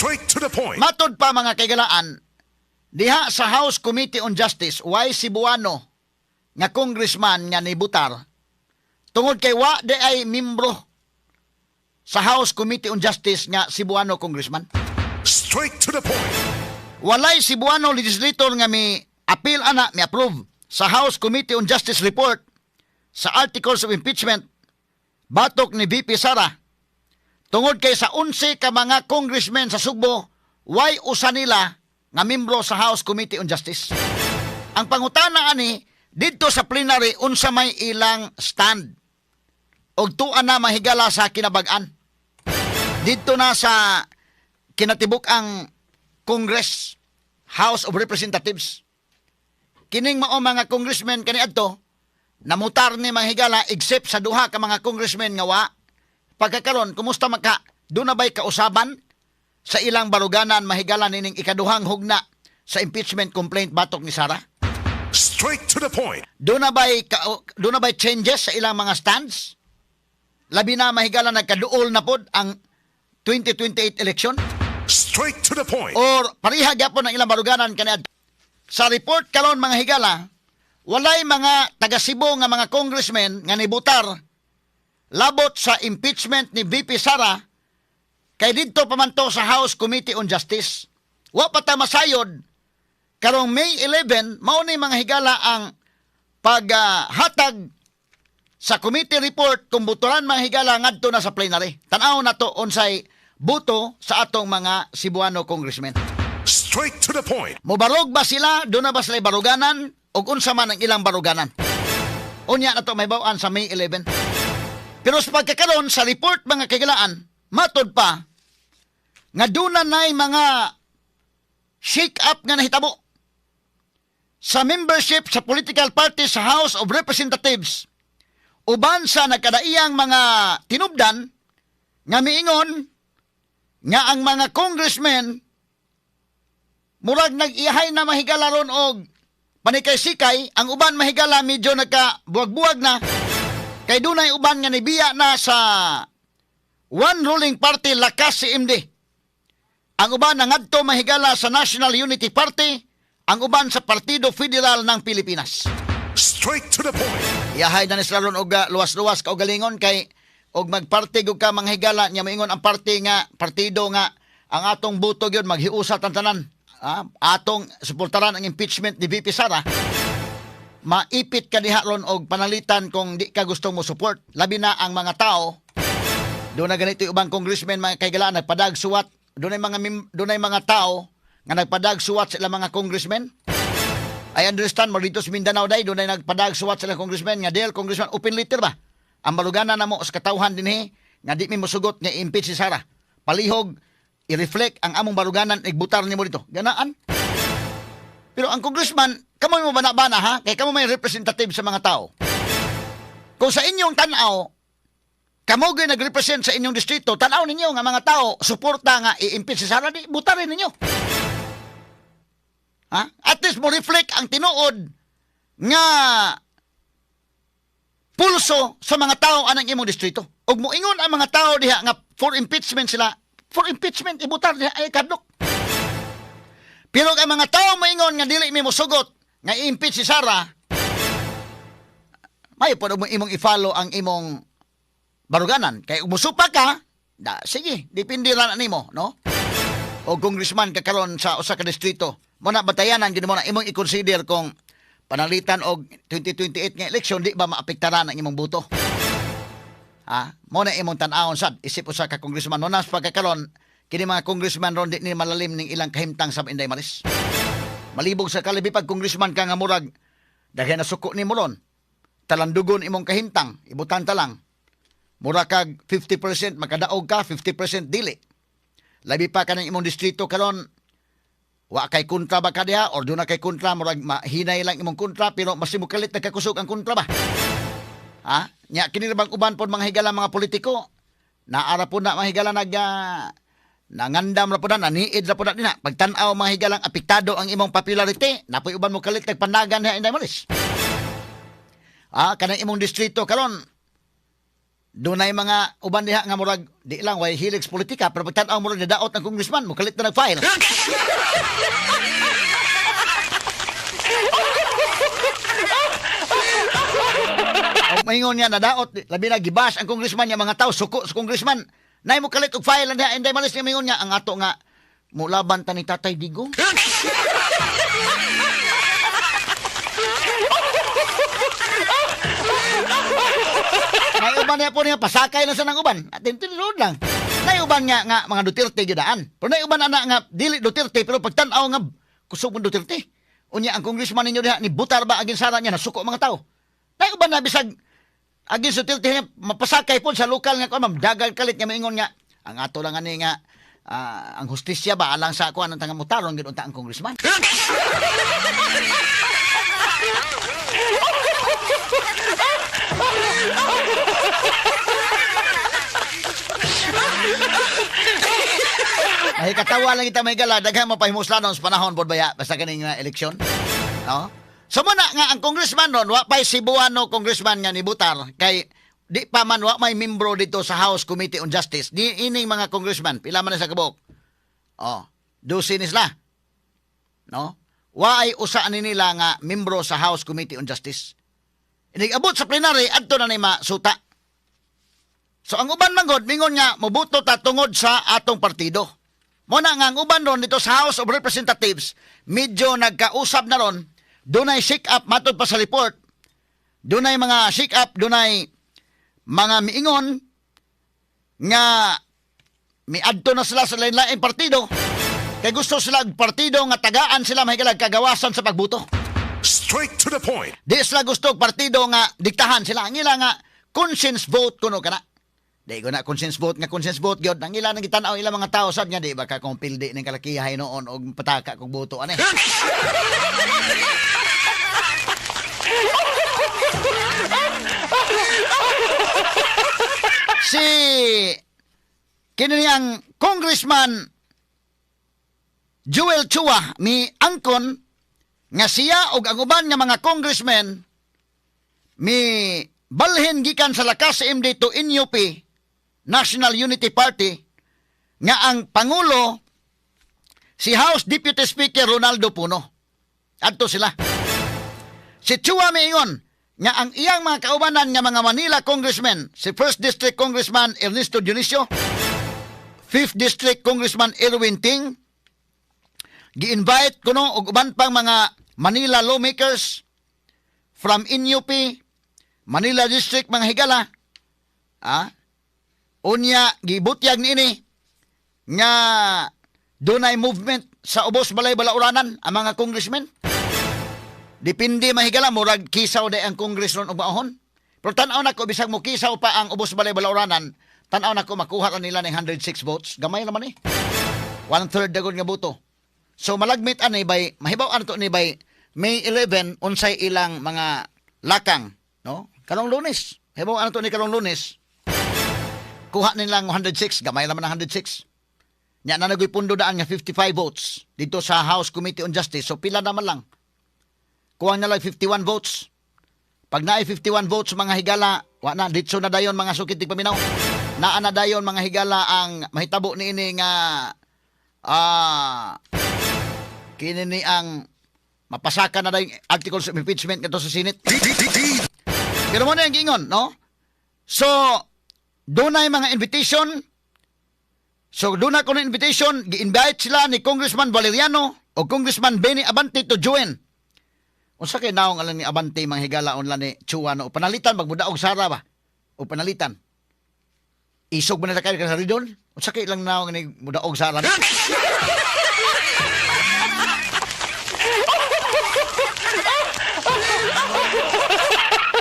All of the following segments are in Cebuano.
Straight to the point. Matod pa, mga kaigalaan, diha sa House Committee on Justice, way Cebuano nga congressman nga nibutar tungod kay wa diay membro sa House Committee on Justice nga Cebuano congressman. Straight to the point. Walay Cebuano legislator nga mi appeal ana, mi approve sa House Committee on Justice report sa articles of impeachment batok ni VP Sara tungod kay sa 11 ka mga congressmen sa Sugbo, way usa nila nga membro sa House Committee on Justice. Ang pangutana ani, didto sa plenary, unsa may ilang stand? Og tuan na, mahigala, sa kinabag-an. Didto na sa kinatibuk ang Congress, House of Representatives. Kining mao mga congressmen kaniadto namutar ni, mga higala, except sa duha ka mga congressmen nga wa. Pagkakaron, kumusta maka duna bay kausaban sa ilang baruganan, mahigala, nining ikaduhang hugna sa impeachment complaint batok ni Sara? Straight to the point. Duna bay changes sa ilang mga stands? Labi na, mahigala, nagkaduol na pod ang 2028 election? Straight to the point. Or pareha gyapon ang ilang baruganan kaniadto? Sa report karon, mga higala, walay mga taga Cebu nga mga congressmen nga nibutar labot sa impeachment ni VP Sara kay didto pa man to sa House Committee on Justice. Wa pa ta masayod karong May 11, mao ni, mga higala, ang paghatag sa committee report kung buturan, mga higala, ngadto na sa plenary. Tan-aw na to unsay buto sa atong mga Cebuano congressmen. Straight to the point. Mobarog ba sila? Duna ba sila baruganan? O unsa man ang ilang baruganan? Unya na to mahibaw-an sa May 11. Pero sa pagkakaroon sa report, mga kahigalaan, matod pa nga duna na'y mga shake up nga nahitabo sa membership sa political party sa House of Representatives uban sa nagkadaiyang mga tinubdan nga miingon nga ang mga congressmen murag nag-ihay na, mahigala, ron og panikay-sikay. Ang uban, mahigala, medyo nagka buwag-buwag na kay dunay uban nga nibiya na sa one ruling party, Lakas CMD. Ang uban nangadto, mahigala, sa National Unity Party, ang uban sa Partido Federal ng Pilipinas. Straight to the point. Yahay na ni sila ron og luwas-luwas kaugalingon kay og magparty gud ka, mga higala, nya moingon ang party nga partido nga ang atong buto gyud maghiusa tan tanan, atong suportaran ang impeachment ni VP Sara, maipit ka diha ron og panalitan kung di ka gusto mo support. Labi na ang mga tao duna ganito, yung ubang congressman, mga kahigalaan, nagpadag suwat. Dunay mga tao nga nagpadag suwat sa ilang mga congressmen. I understand mo dito sa Mindanao day dunay nagpadag suwat sa ilang congressman nga, "Dear congressman," open letter ba? "Ang baruganan namo sa katawhan dinhi nga di mi mosugot nga i-impeach si Sara. Palihog i-reflect ang among baruganan, igbutar nimo dito." Ganaan. Pero ang congressman, kamo mo bana-bana ha, kay kamo may representative sa mga tao. Kung sa inyong tan-aw, kamo gyud nagrepresent sa inyong distrito, tan-aw ninyo nga mga tao suporta nga i-impeach si Sara, di butarin ninyo. Ha? At least mo reflect ang tinuod nga pulso sa mga tao anang imong distrito. Ug moingon ang mga tao diha nga for impeachment sila, for impeachment ibutar diha ay kadlok. Pero ang mga tao moingon nga dili mi mosugot nga i-impeach si Sara, may po mo imong i-follow ang imong baruganan. Kay musupa ka, da, sige, depende ra na nimo, no? O congressman ka karon sa usa ka distrito, mo na batayanan gid mo na imong i-consider kung panalitan og 2028 nga eleksyon, di ba maapektaran ang imong boto? Ha? Mo na imong tan-awon sad isip usa ka congressman. No nas pagkakaron kini mga congressman ron, di ni malalim ning ilang kahimtang sa Inday Maris. Malibog sa kalibi pag congressman ka nga murag daghan na suko nimo ron. Talandugon imong kahimtang, ibutan ta lang. Mura kag 50% makadaog ka, 50% dili. Labi pa kanang imong distrito karon wa kay kontra ba ka diha or duna kay kontra, murag mahinay lang imong kontra pero mas mo kalit nagkakusog ang kontra ba? Ha? Nya kini ra bang uban pod, mga higala, mga politiko? Naara po na, mga higala, nag nangandam ra po na, naniid ra po na dinha. Pagtan-aw, mga higalang, apektado ang imong popularity, napoy uban mo kalit nagpanagan diha, Inday Maris. Ah, kanang imong distrito karon Dunay mga uban diha nga murag di lang way hilig sa politika, pero pagtan-aw murag nadaot ang congressman, mukalit na nag-file. Og maingon niya nadaot, labi na gibash ang congressman niya, mga tao suko sa congressman. Nay mo kalit og file diha, Inday Malis niya, maingon niya ang ato nga mulaban ta ni Tatay Digong. May uban niya po niya, pasakay na sa nang uban. At tintinod lang. Nay uban nga, nga mga Duterte gidaan. Pero nay uban ana nga dili Duterte, pero pagtan-aw nga kusog mong Duterte. Unya ang congressman ninyo diha ni butar ba agin sara niya, nasuko mga tao. Nay uban na bisag agin sa Duterte niya, mapasakay po sa lokal nga kuan, ma'am, dagal kalit nga maingon nga ang ato lang ani nga ang hustisya ba alang sa kuan ang tanga mutaron gid unta ang congressman. Ay katawa lang kita may gala, daghan mapahimuslanon sa panahon pod baya basta kaning eleksyon. No? So muna nga ang congressman ron, wa pay Cebuano congressman nga nibutar kay di pa man wa may membro dito sa House Committee on Justice. Di ining mga congressman, pila man na sa kabuok? Oh, 12 ni sila. No? Wa ay usa ani nila nga membro sa House Committee on Justice. Inig-abot sa plenary adto na ni masuta. So ang uban man gud mingon nga mobuto ta tungod sa atong partido. Muna nga ang uban ron dito sa House of Representatives, medyo nagkausap na ron, dunay shake up matod pa sa report. Dunay mga shake up, dunay mga miingon nga miadto na sila sa lain-laing partido. Kay gusto sila og partido nga tagaan sila mahigalag kagawasan sa pagbuto. Straight to the point. Di sila gusto og partido nga diktahan sila. Ang ila nga conscience vote kuno kana. Di ko na conscience vote nga conscience vote gyud. Ang ila nang gitan-aw ilang mga tao sad nga di ba ka kung pildi ning kalakihay noon og pataka kog boto ani. Si kini ang Congressman Joel Chua mi angkon nga siya og ang uban nga mga congressmen mi balhin gikan sa Lakas MD to NUP, National Unity Party, nga ang Pangulo si House Deputy Speaker Ronaldo Puno. Adto sila. Si Chua miingon nga ang iyang mga kaubanan nga mga Manila congressmen, si 1st District Congressman Ernesto Dionisio, 5th District Congressman Erwin Ting, gi-invite kuno og uban pang mga Manila lawmakers from NUP, Manila District mga higala. Unya gibutyag niini nga dunay movement sa ubos balay balauranan ang mga congressmen. Depende mahigala, murag kisaw day ang congress ron og maohon. Pero tan-aw nako bisag mo kisaw pa ang ubos balay balauranan, tan-aw nako makuha ra nila ning 106 votes. Gamay naman eh. 1/3 dagon nga boto. So malagmit ani by mahibaw an to ni by May 11 unsay ilang mga lakang, no? Karong Lunes. Hibaw an to ni karong Lunes. Kuha nilang 106, gamay naman ang 106. Nya na nagoy pundo daan nga 55 votes dito sa House Committee on Justice. So pila naman lang. Kuha na lang 51 votes. Pag naay 51 votes mga higala, wa na ditso na dayon mga sukit tigpaminaw. Naa na dayon mga higala ang mahitabo niini nga kini ni ang mapasaka na dayon articles of impeachment ngadto sa Senate. Pero mo na ang giingon, no? So dunay mga invitation. So doon ako ng invitation, gi-invite sila ni Congressman Valeriano o Congressman Benny Abante to join. Unsa kay naong alang ni Abante mga higala unla ni Chua no? Panalitan magmudaog sara ba? O panalitan. Isog ba nila kayo sa ridon? Unsa kay ilang naong ni mudaog sara?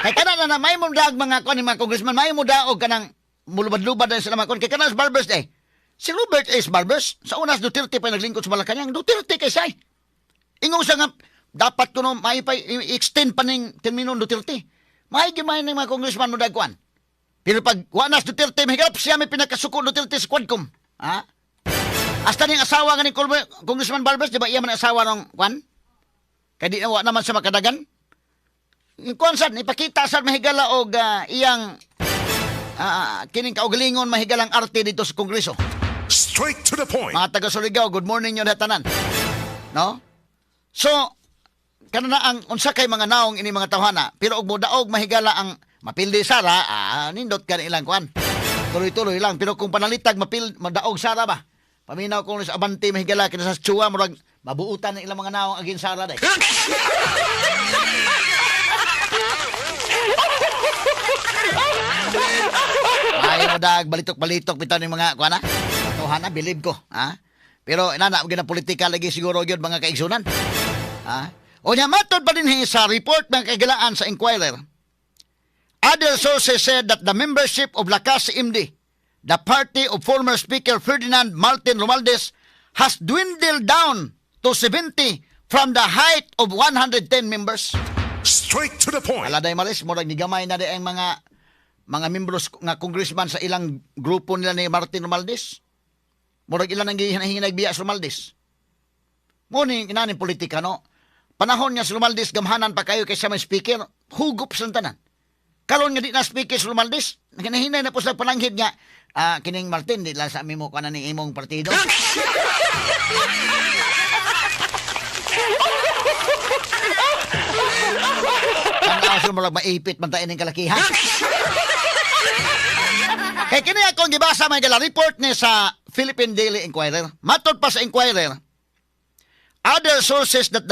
Kay kana na may mo daog mga kuan ni mga congressman, may mo daog kanang mulubad-lubad na sila mga kuan. Kay kana sa Barbers eh. Si Robert S. Barbers, sa unas Duterte pa naglingkod sa Malacanang, Duterte kay siya. Ingon siya nga, dapat kuno maipay i-extend pa ning termino Duterte. Maigi man ning mga congressman mo dagkuan. Pero pag wa na si Duterte, mahigap siya may pinakasuko Duterte sa Quadcom. Ha? Hasta ning asawa nga ni Congressman Barbers, di ba iya man asawa ng kwan? Kay di na wa naman sa makadagan. Yung kwan sad, ipakita sad mahigala og iyang Kining kaugalingon mahigalang arte dito sa Kongreso. Straight to the point. Mga taga Surigao, good morning nyo tanan. No? So, kana na ang unsa kay mga naong ini mga tawhana, pero og modaog mahigala ang mapildi Sara, nindot ka ilang kuan. Tuloy-tuloy lang, pero kung panalitag mapil madaog Sara ba? Paminaw kung sa Abante mahigala kina sa Chua, murag mabuutan ang ilang mga naong agin Sara day. Ay mo dag balitok-balitok bitaw ning mga kuan na. Tawhana, believe ko, ha? Pero inana gyud ang politika lagi siguro gyud, mga kaigsunan. Ha? O nya matod pa din sa report ng kagilaan sa Inquirer. Other sources said that the membership of Lakas MD, the party of former Speaker Ferdinand Martin Romualdez, has dwindled down to 70 from the height of 110 members. Straight to the point. Ala day Maris, murag nigamay na di ang mga membros nga congressman sa ilang grupo nila ni Martin Romualdez. Murag ilan ang gihinay biya sa Romualdez. Mo ni inaning politika, no? Panahon nga si Romualdez gamhanan pa kayo kaysa may speaker, hugup sa tanan. Karon nga di na speaker si Romualdez, naghinay na po sila pananghid nga kining Martin di lang sa mimo kanan ni imong partido. Tanaw sila murag maipit man tayo ning kalakihan. Kay kini akong gibasa may gala report ni sa Philippine Daily Inquirer. Matod pa sa Inquirer, other sources said that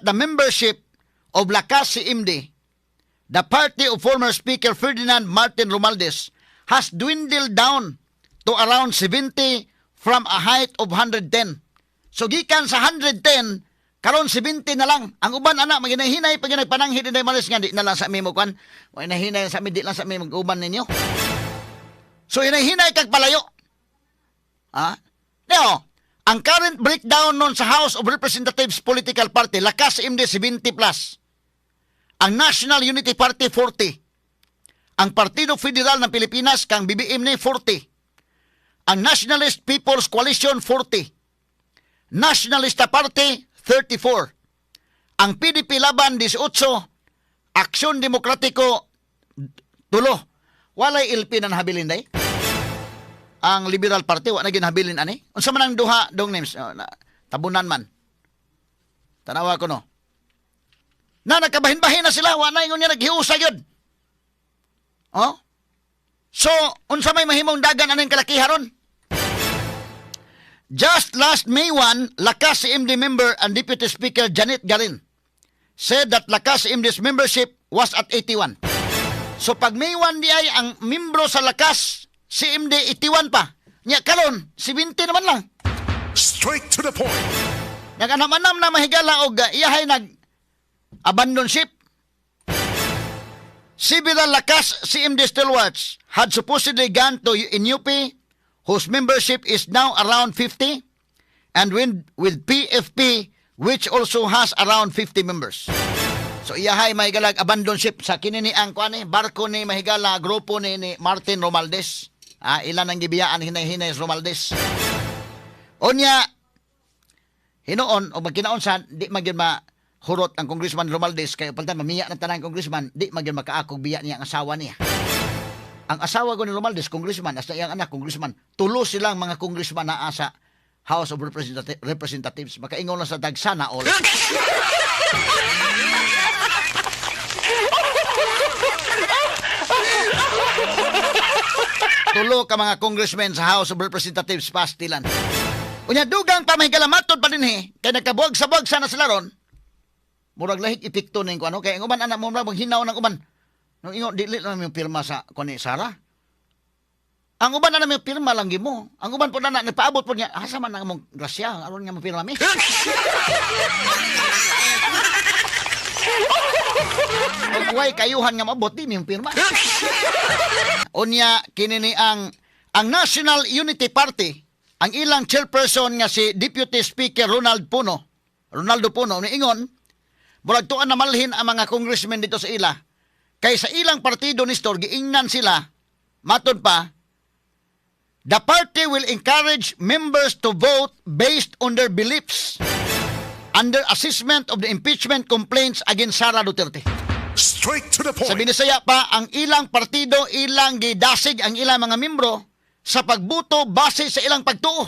the membership of Lakas CMD, the party of former Speaker Ferdinand Martin Romualdez, has dwindled down to around 70 from a height of 110. So gikan sa 110, karon 70 na lang. Ang uban ana maginahinay pag nagpananghid inday Maris nga di na lang sa mimo kwan. Wa hinahinay sa mi, di lang sa mi mag-uban ninyo. So hinahinay kag palayo. Ha? Neo, ang current breakdown nun sa House of Representatives political party, Lakas MD 70 plus. Ang National Unity Party 40. Ang Partido Federal ng Pilipinas kang BBM ni 40. Ang Nationalist People's Coalition 40. Nationalista Party 34. Ang PDP Laban 18, Aksyon Demokratiko 3. Walay LP na nahabilin day. Ang Liberal Party wa na ginhabilin ani. Unsa man ang duha dong names? Oh, na, tabunan man. Tanawa ko no. Na nagkabahin-bahin na sila, wa na ingon niya naghiusa gyud. Oh? So, unsa may mahimong dagan aning kalakiha ron? Just last May 1, Lakas CMD member and Deputy Speaker Janet Garin said that Lakas CMD's membership was at 81. So pag May 1 di ay ang membro sa Lakas CMD 81 pa. Nya karon 70 naman lang. Straight to the point. Nag-anam-anam na mahigala og iyahay nag abandon ship. Several Lakas CMD stalwarts had supposedly gone to NUP, whose membership is now around 50, and with PFP, which also has around 50 members. So iyahay mahigalag abandon ship sa kini ni ang kuan ni barko ni mahigala grupo ni Martin Romualdez. Ilan ang gibiyaan hinay-hinay sa Romualdez. Unya hinuon o magkinaon sa di man gyud mahurot ang Congressman Romualdez kay paltan mamiya ng tanang congressman, di man gyud makaakog biya niya ang asawa niya. Ang asawa ko ni Romualdez congressman, hasta iyang anak congressman, tulo silang mga congressman naa sa House of Representatives. Makaingon lang sa dagsana all. Tulo ka mga congressmen sa House of Representatives pastilan. Unya dugang pa may kalamatod pa din he, kay nagkabuwag sa buwag sana sila ron. Murag lahit epekto ning kuano kay ang uban anak mo murag maghinaw ng uban. Nung ingon dili lang yung pirma sa kuan ni Sara. Ang uban na may pirma lang gimo. Ang uban po na nagpaabot po niya, asa man ang among grasya aron nga mopirma mi. Ug way kayuhan nga maabot di mi pirma. Unya kini ni ang National Unity Party, ang ilang chairperson nga si Deputy Speaker Ronald Puno, Ronaldo Puno niingon, murag tuan na malhin ang mga congressmen dito sa ila. Kay sa ilang partido ni Nestor, giingnan sila, matod pa, the party will encourage members to vote based on their beliefs under assessment of the impeachment complaints against Sara Duterte. Straight to the Sa point. Binisaya pa, ang ilang partido, ilang gidasig ang ilang mga membro sa pagbuto base sa ilang pagtuo.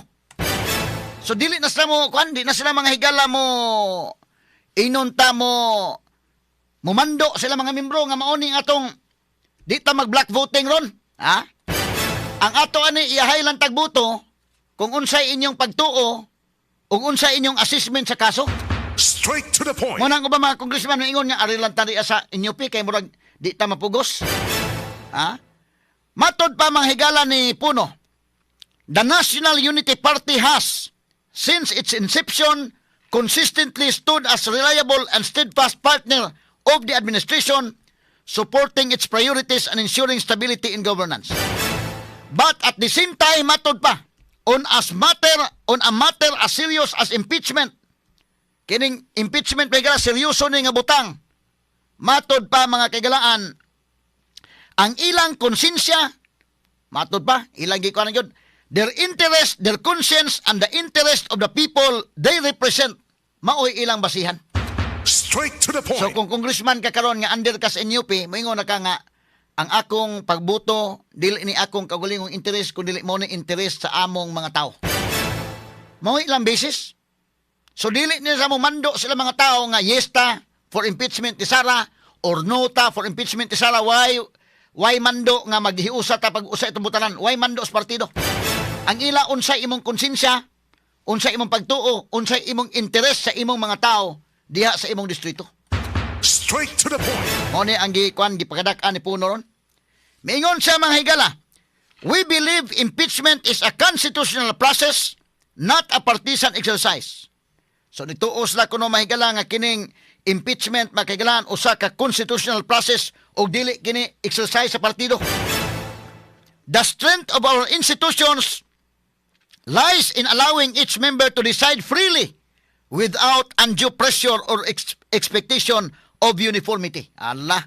So dili na sila mo, kuan, di na sila, mga higala, mo inunta mo mumando sila mga membro nga maoning atong di ta mag block voting ron. Ha? Ang ato ani, iyahay lang tagbuto kung unsay inyong pagtuo ug unsay inyong assessment sa kaso. Straight to the point. Mao nang uban mga congressman ingon nga ari lang ta diya sa NUP kay murag di ta mapugos. Ha? Matod pa, mga higala, ni Puno, the National Unity Party has, since its inception, consistently stood as reliable and steadfast partner of the administration, supporting its priorities and ensuring stability in governance. But at the same time, matod pa, on a matter as serious as impeachment, kining impeachment may seryoso ni nga butang. Matod pa, mga kaigalaan, ang ilang konsensya, matod pa, ilang gikuan gyud, their interest, their conscience, and the interest of the people they represent, maoy ilang basihan. Straight to the point. So kung congressman ka karon nga under ka sa NUP, moingon na ka nga ang akong pagbuto dili ni akong kaugalingong interes kun dili mo ni interes sa among mga tao. Mao ilang basis. So dili ni sa mo mando sila mga tao nga yes ta for impeachment ni Sara or no ta for impeachment ni Sara. Why mando nga maghiusa ta pag usa itong butanan? Why mando sa partido? Ang ila, unsay imong konsensya, unsay imong pagtuo, unsay imong interes sa imong mga tao diha sa imong distrito. Straight to the point. Mao ni ang gikuan, gipakadak-an ni Puno ron. Miingon siya, mga higala, "We believe impeachment is a constitutional process, not a partisan exercise." So nituo sila kuno, mga higala, nga kining impeachment, mga kahigalaan, usa ka constitutional process ug dili kini exercise sa partido. "The strength of our institutions lies in allowing each member to decide freely without undue pressure or expectation of uniformity." Allah.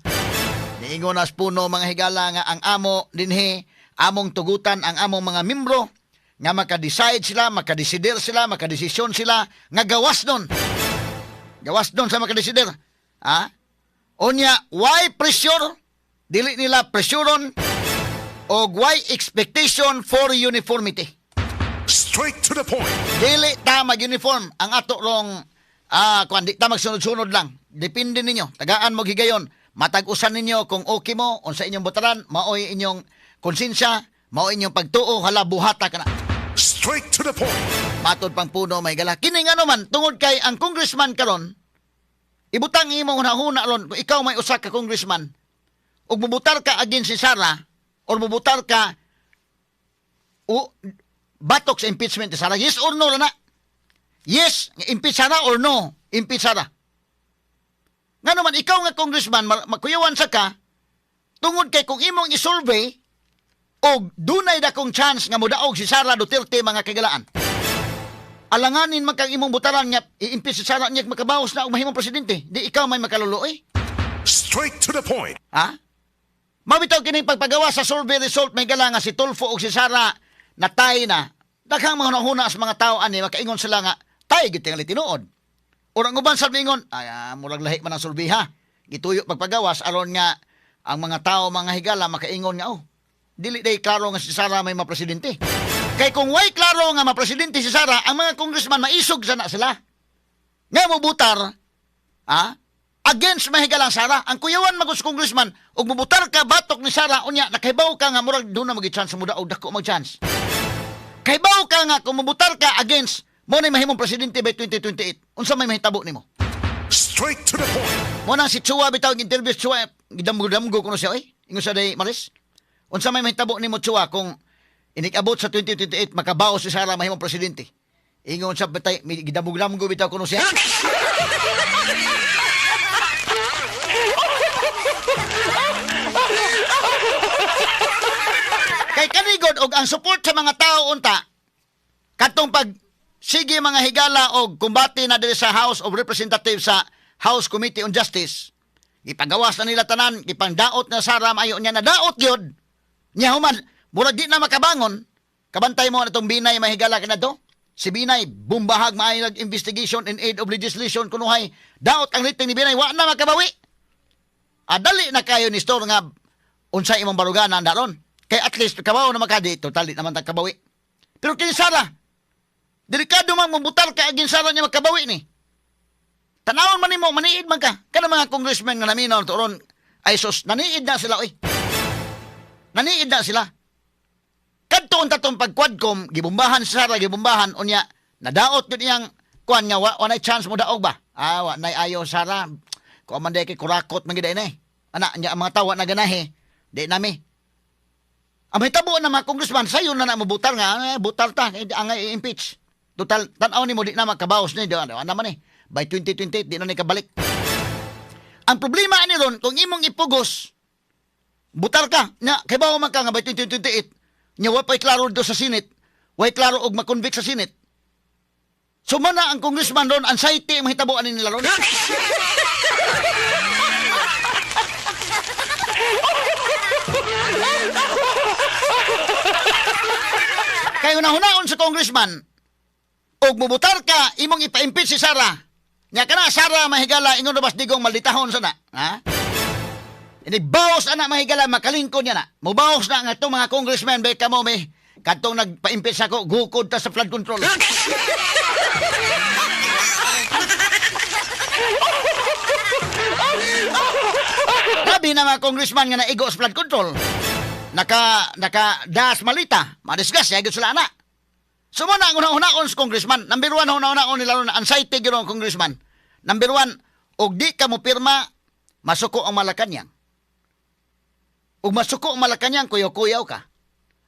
Niingon nas Puno, mga higala, nga ang amo dinhi, among tugutan ang among mga membro nga maka-decide sila, makadesider sila, makadesisyon sila nga gawas nun. Gawas nun sa makadesider. Ha? Unya, why pressure? Dili nila pressureon o why expectation for uniformity? Straight to the point. Dili ta mag-uniform ang ato rong kuan, di ta magsunod-sunod lang. Depende ninyo. Tagaan mo higayon. Matag-usan ninyo kung okay mo unsa inyong botaran, maoy inyong konsensya, maoy inyong pagtuo, hala, buhata kana. Straight to the point. Matod pang Puno, may gala. Kini nga naman tungod kay ang congressman karon, ibutang imong hunahuna ron kung ikaw may usa ka congressman ug mubutar ka against si Sara or mubutar ka o batok sa impeachment ni Sara, yes or no lang na. Yes, impeach Sara, or no, impeach Sara. Nga naman, ikaw nga congressman, makuyawan sa ka, tungod kay kung imong isurvey, og dunay dakong chance nga modaog si Sara Duterte, mga kagalaan. Alanganin man kang imong butaran nga i-impeach si Sara niya, makabawas na og mahimong presidente. Di ikaw may makaluluoy. Straight to the point. Ha? Mabitaw kining pagpagawa sa survey result, may gala, nga si Tulfo og si Sara natay na. Daghang mga hunahuna sa mga tao ani, makaingon sila nga tay gid tingali tinuod. Or ang uban sa ingon ay murag lahi man ang survey ha. Gituyo pagpagawas aron nga ang mga tao, mga higala, makaingon nga, oh, dili day klaro nga si Sara may mapresidente. Kay kung way klaro nga mapresidente si Sara, ang mga congressman maisog sana sila nga mobutar against mahigalang Sara. Ang kuyawan magus congressman ug mobutar ka batok ni Sara, unya nakahibaw ka nga murag doon na magi chance mo daog, dako mag chance. Kahibaw ka nga kung mobutar ka against mo na mahimong presidente by 2028. Unsa may mahitabo nimo? Straight to the point. Mo nang si Chua bitaw ang interview si Chua, gidamgo-damgo kuno siya oy. Ingon sa day Maris. Unsa may mahitabo nimo, Chua, kung inig-abot sa 2028 makabaw si Sara, mahimong presidente? Ingon sa bitay gidamgo-damgo bitaw kuno siya. Kay kanigod og ang support sa mga tao unta katong pag sige, mga higala, og kumbate na diri sa House of Representatives, sa House Committee on Justice, ipagawas na nila tanan, ipangdaot na Sara maayo niya, nadaot gyud niya, human murag di na makabangon. Kabantay mo na itong Binay, mahigala ka na to. Si Binay bumbahag maayo nag investigation in aid of legislation kunuhay. Daot ang rating ni Binay, wa na makabawi. Ah, dali na kayo ni store nga unsa imong baruganan daron. Kay at least kabaw na makadi, total di naman ta kabawi. Pero kini Sara, delikado man mabutar ka agin Sara niya makabawi ni. Tanawon man nimo, maniid man ka. Kana mga congressman nga naminaw turon, ay sus, naniid na sila oy. Naniid na sila. Kadto unta tong pag-quadcom, gibumbahan si Sara, gibumbahan unya nadaot yun iyang kuan nga wa nay chance mo daog ba. Ah, wa nay ayo Sara. Kuan man day kay kurakot man gid eh. Ana nya ang mga tawa na ganahe, di nami. Ang mahitabo na mga congressman, sayo na na mobutar nga, eh, butar ta, eh, ang i-impeach. Total, tan-aw ni mo, di na makabaos ni, di ano naman eh. By 2028, di na ni kabalik. Ang problema ani ron, kung imong ipugos, butar ka, na, kay bawo man ka nga by 2028, nya wa pa'y klaro do sa Senate, way klaro og makonvict sa Senate. So man na ang congressman ron, anxiety ang mahitabo ani nila ron. Kay una-hunaon sa congressman, og mubutar ka, imong ipa-impeach si Sara. Nya kana Sara mahigala ingon bas digong malditahon sana, ha? Ini baos ana mahigala makalingkod niya na. Mubaos na nga itong mga congressman bay kamo may kadtong nagpa-impeach ako gukod ta sa flood control. Labi na mga congressman nga naigo sa flood control. Naka das malita, madisgas ya sila ana. So mo na ang una-unaon sa congressman. Number one, una-unaon nila ron, anxiety gyud ang congressman. Number one, og di ka mo pirma, masuko ang Malacanang. Og masuko ang Malacanang, kuyaw-kuyaw ka.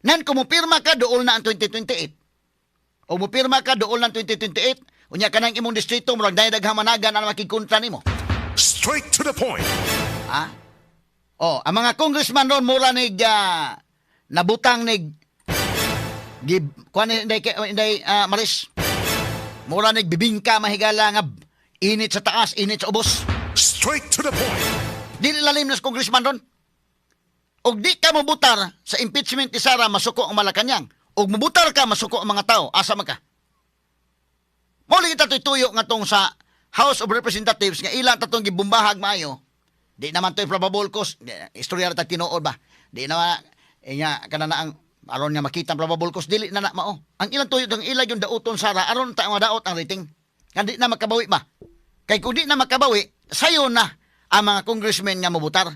Nan, kung mopirma ka, dool na ang 2028. O mopirma ka, dool na ang 2028, unya ka nang imong distrito, murag dahil daghamanagan ang makigkontra nimo. Straight to the point. Ha? Oh, ang mga congressman ron mura nig nabutang nig gib kuan inday inday Maris. Mura nig bibingka mahigala nga init sa taas, init sa ubos. Straight to the point. Dili lalim na sa congressman ron. Og di ka mobutar sa impeachment ni Sara, masuko ang Malacanang. Og mobutar ka, masuko ang mga tao. Asa man ka? Mao lagi ta tuyo nga tong sa House of Representatives nga ilang tatong gibumbahag maayo. Di naman to'y probable cause. Di, istorya ra ta tinuod ba? Di naman eh, nga kana na ang aron nga makita ang probable cause dili na na mao. Ang ilang tuyo tong ilang yung dauton Sara aron ta madaot ang rating. Nga di na makabawi ba? Kay kung di na makabawi, sayo na ang mga congressmen nga mobutar.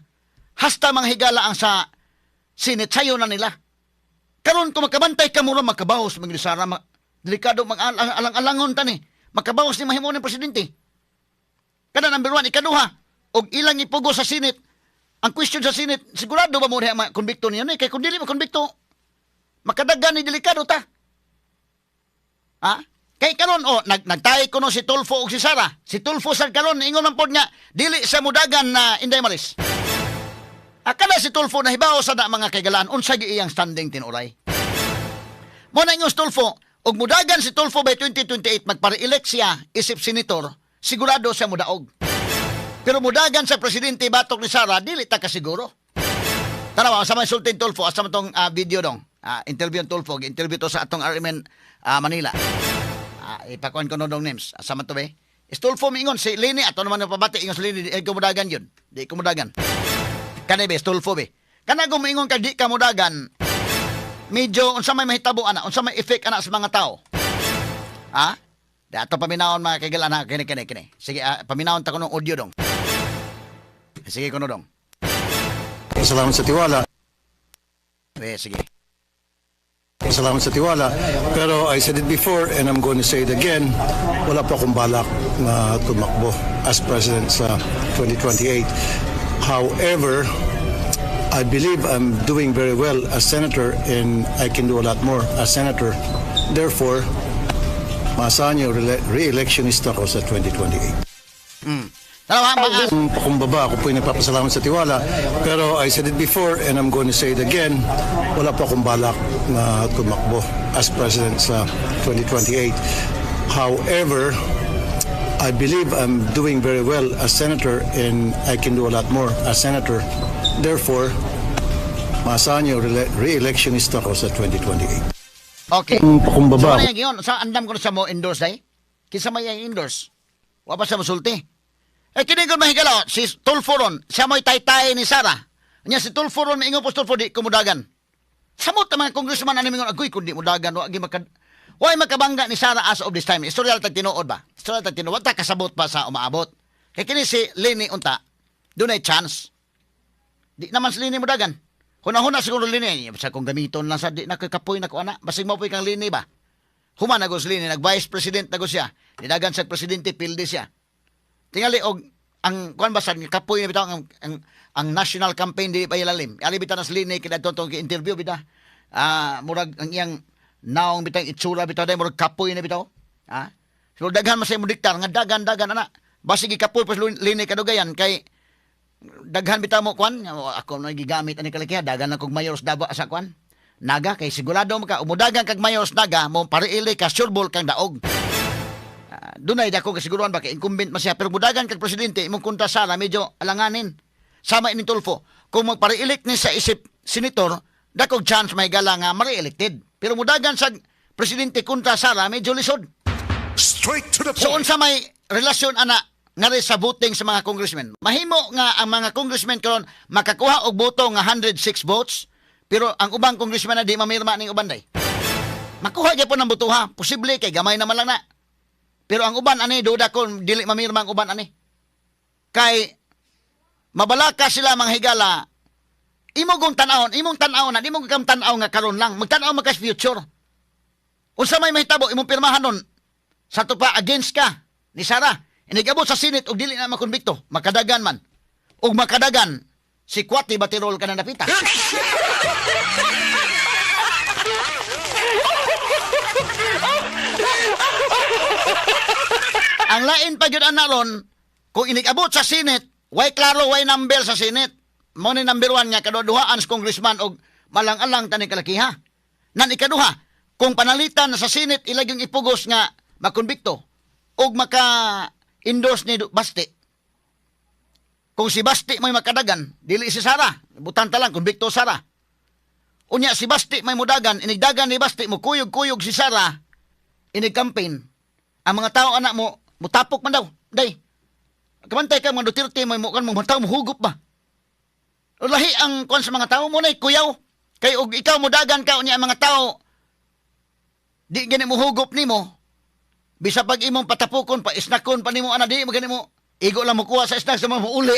Hasta mga higala ang sa Senate, sayo na nila. Karon kung makabantay ka mura makabahos mga Sara, delikado mag alang-alangon ta ni. Makabahos ni mahimo ni presidente. Kada number one, ikaduha, og ilang ipugo sa Senate. Ang question sa Senate, sigurado ba mo diha konbikto niya ni? Kay kung dili makonbikto, makadagan ni delikado ta. Ha? Kay karon oh, nagtay kuno si Tulfo og si Sara. Si Tulfo sad karon ingon man pod nga dili sa mudagan na Inday Maris. Akala si Tulfo nahibaw sa na mga kaigalaan unsa gi iyang standing tinuray. Mo na ingon si Tulfo, og mudagan si Tulfo by 2028 magpare-elect siya isip senator, sigurado siya mudaog. Pero mudagan sa presidente batok ni Sara, dili ta kasiguro. Tanawa, sa may sultin Tulfo, asa man tong video dong. Interview ang Tulfo, interview to sa atong RMN Manila. Ipakuan ko no dong names. Asa man to be? Is Tulfo miingon si Leni ato naman napabati ingon si Leni di ko mudagan yun. Di ko mudagan. Kani be Tulfo be. Kana kung miingon ka di ka mudagan, medyo unsa may mahitabo ana, unsa may effect ana sa mga tao. Ha? Di ato paminawon mga kaigalan ha, kini kini kini. Sige, paminawon ta kuno audio dong. Sige kuno dong. Salamat sa tiwala. Eh, sige. Salamat sa tiwala. Pero I said it before and I'm going to say it again, wala pa akong balak na tumakbo as president sa 2028. However, I believe I'm doing very well as senator and I can do a lot more as senator. Therefore, maasahan niyo, re-electionista ko sa 2028. Tanawa, mga Pakumbaba, ako po yung nagpapasalamat sa tiwala. Pero I said it before and I'm going to say it again, wala pa akong balak na tumakbo as president sa 2028. However, I believe I'm doing very well as senator and I can do a lot more as senator. Therefore, maasahan niyo, re-electionista ko sa 2028. Okay. Pakumbaba, So, ano yung sa andam ko na sa mo endorse ay? Kinsa may ang endorse? Wa pa sa mosulti. Eh kini kung mahigala, si Tulfo ron, siya mo'y taytay ni Sara. Nya si Tulfo ron, maingon po si Tulfo, di kumudagan. Samot ang mga congressman ani mingon, agoy, kundi mudagan, wa gi maka way makabangga ni Sara as of this time. Istorya tag tinuod ba? Istorya tag tinuod, ta kasabot pa sa umaabot. Kay kini si Leni unta, dunay chance. Di naman si Leni mudagan. Huna-huna siguro Leni, sa kung gamiton lang sa di na kakapoy na ko ana, basig mo kang Leni ba? Human na si Leni, nag-vice president na siya. Nidagan sa presidente, pildi siya. Tingali og ang kuan ba sa kapoy na bitaw ang national campaign di pa ilalim. Ali bitaw na si Leni kay adto tong interview bitaw. Ah, murag ang iyang naong bitaw itsura bitaw day murag kapoy na bitaw. Ah. So daghan man sa imo diktar nga dagan-dagan ana. Basig gikapoy pa si Leni kadugayan kay daghan bitaw mo kuan ako na gigamit ani kalakiha dagan na kog mayor sa Davao sa kuan. Naga kay sigurado maka umudagan kag mayor sa Naga mo pariili ka sureball kang daog. Dunay dako kasiguruhan ba kay incumbent man siya pero mudagan kag presidente imong kontra Sara medyo alanganin. Sama ini Tulfo, kung magpare-elect ni sa isip senator, dakog chance may gala nga ma-re-elected. Pero mudagan sa presidente kontra Sara medyo lisod. Straight to the So point. unsa may relasyon ana ngari sa voting sa mga congressmen? Mahimo nga ang mga congressmen karon makakuha og boto nga 106 votes, pero ang ubang congressman na di mamirma ning uban day. Makuha gyapon ang botoha, posible kay gamay naman lang na. Pero ang uban ani duda ko dili mamirma ang uban ani. Kay mabalaka sila mga higala. Imo kong tan-awon, imong tan-aw na, di mo kang tan-aw nga karon lang, magtan-aw man ka sa future. Unsa may mahitabo imong pirmahan nun? Sa to pa against ka ni Sara. Inigabot sa Senate og dili na makonbikto, makadagan man. Og makadagan si Kwati Batirol ka na napita. Ang lain pa gyud ana ron, kung inigabot sa Senate, way klaro, way number sa Senate. Mo ni number 1 nga kaduha-duhaan sa congressman og malang-alang taning kalakiha. Nan ikaduha, kung panalitan na sa Senate ilag yung ipugos nga makonbikto og maka-endorse ni Basti. Kung si Basti may makadagan, dili si Sara. Butan ta lang, konbikto Sara. Unya si Basti may mudagan, inigdagan ni Basti, mukuyog-kuyog si Sara, inig-campaign. Ang mga tao anak mo, mutapok man daw. Day, kamantay ka mga Duterte, may mukan mo, mga tao muhugup ba? Lahi ang kuan sa mga tao mo na kuyaw. Kay og ikaw mudagan ka unya ang mga tao, di gani muhugup nimo. Bisa pag imong patapukon pa isnakon pa nimo ana di mo gani mo igo lang mo kuha sa snack sa mga muuli.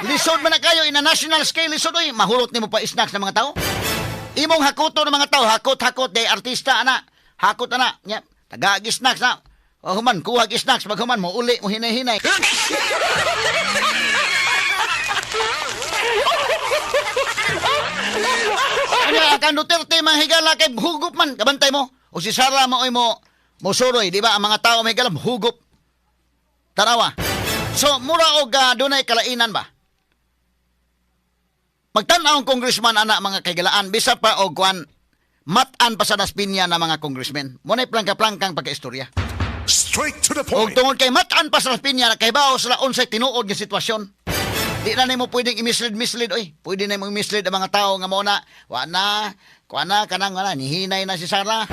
Lisod man na kayo in a national scale, lisod oy, mahurot nimo pa snacks ng mga tao. Imong hakuto ng mga tao, hakot-hakot day artista ana, hakot ana, nya taga snacks na. O human kuha snacks maghuman mo uli mo hinay-hinay. Ano ang Duterte mga higala kay hugup man kabantay mo. O si Sara mo oy mo mosuroy, di ba? Ang mga tao may higala hugup. Tarawa. So mura og dunay kalainan ba? Magtan-aw ang congressman ana mga kaigalaan bisa pa og kuan mat-an pa sa Las Piñas na mga congressmen. Mo nay plangka-plangkang pagkaistorya. Straight to the Og point. tungod kay mat-an pa sa Las Piñas kay bao sila unsay tinuod nga sitwasyon. Di na nimo pwedeng i-mislead oy. Pwede na imong i-mislead ang mga tao nga mo na wa na, kuan na kanang wala nihinay na si Sara.